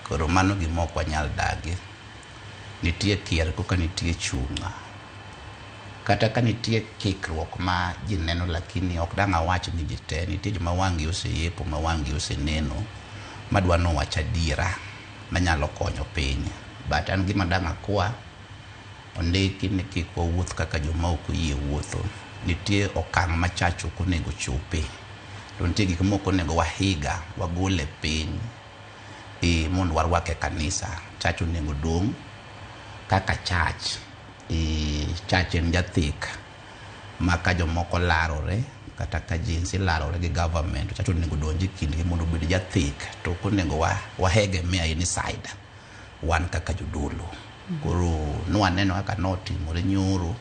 Koro mano gima ok wanyal dagi. Nitie kier koka nitie chunga. Kata ka nitie kikruok ma ji neno lakini ok dang' awach ni ji te, nitie joma wang'gi oseyepo, ma wang'gi oseneno, madwa nowach adiera manyalo konyo piny. But an gima dang' akwa, ondiki ni kik wawuoth kaka joma ok oyie wuotho. Nitie okang' ma church ok onego chope. To nitie gik mok onego wahiga, wagol e piny e mondo warwak e kanisa. Church onego dong' kaka church. E, church en jathek ma ka jomoko larore kata ka jinsi larore gi government, church onego donj e kindgi mondo obed jathek. To ok onego wahegemea inside wan kaka jodolo. Koro nwaneno kaka notimore nyoro,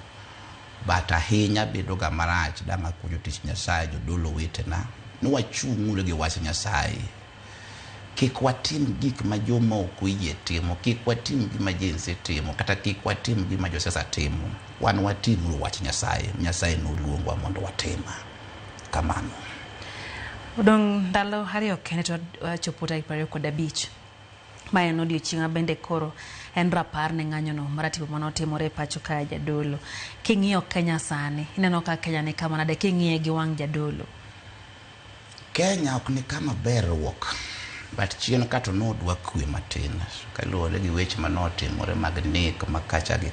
but ahinya bedo ga marach dang' akwa jotich Nyasaye, jodolo wetena, ni wachung'uru gi wach Nyasaye. Kik watim gik ma joma ok oyie timo, kik watim gima jinsi timo, kata kik watim gima josiasa timo. Wan watimuru wach Nyasaye. Nyasaye noluongwa mondo watim. Kamano. Odong' ndalo 2 kende to wachopo tarik 25. Ma en odiochieng' ma bende koro en rapar ne ng'anyono maratipo manotimore e pacho kae jadolo. King'iyo Kenya sani, ineno ka Kenya ni kama nade king'iye gi wang' jadolo? Kenya ok ni kama ber ruok. But chien ka to nodwa kwe matin kaluwore gi weche manotimore mag nek ma kacha gi